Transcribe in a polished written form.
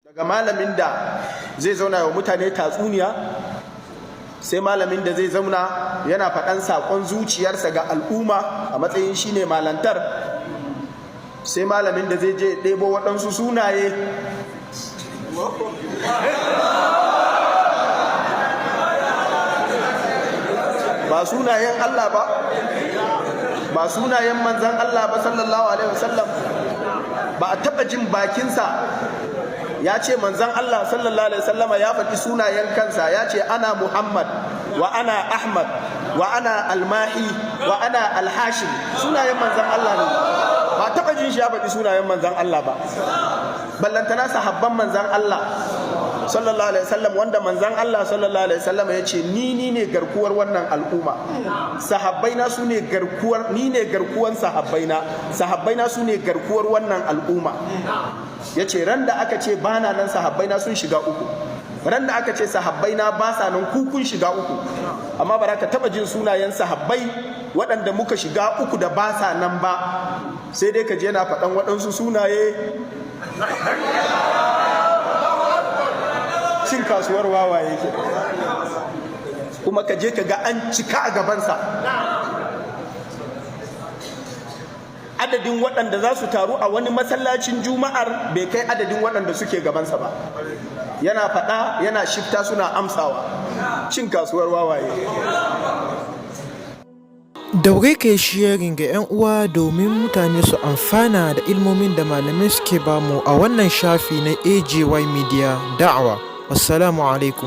Daga malamin da zai zauna wa mutane tatsuniya, sai malamin da zai zauna yana faɗan saƙon zuciyarsa ga al'umma a matsayin shine malantar, sai malamin da zai je ɗebo waɗansu sunaye. Ba sunayen Allah ba, ba sunayen manzan Allah ba sallallahu alaihi wasallam. Ba a taɓa jin bakinsa ya ce manzan Allah sallallahu alaihi wasallama ya faɗi sunayen kansa, ya ce ana Muhammad wa ana Ahmad wa ana Almahi wa ana Alhashim. Sunayen manzan Allah ne. Ba a taɓa jin shi ya faɗi sunayen manzan Allah ba, ballantana sahabban manzan Allah sallallahu alaihi wasallam, wanda manzan Allah sallallahu alaihi wasallam ya ce ni ne garkuwar wannan al'umma, sahabbai na su ne garkuwar, ni ne garkuwan sahabbai na, sahabbai na su ne garkuwar wannan al'umma. Ya ce ran da aka ce bana nan, sahabbai na sun shiga uku. Ran da aka ce sahabbai na ba sa nan, ku kun shiga uku. Amma ba za ka taba jin sunayen sahabbai waɗanda muka shiga uku da ba sa nan ba, sai dai ka je na faɗan waɗansu sunaye. Cin kasuwar wawaye ke. Kuma ka je ka ga an cika a gabansa. Adadin waɗanda za su taru a wani masallacin juma'ar bai kai adadin waɗanda suke gabansa ba. Yana faɗa, yana shifta, suna amsawa. Cin kasuwar wawaye. Daure ka yi sharing ga 'yan uwa domin mutane su amfana da ilmomin da malamai suke bamu a wannan shafi na AJY Media Da'awa. Wassalamu alaikum.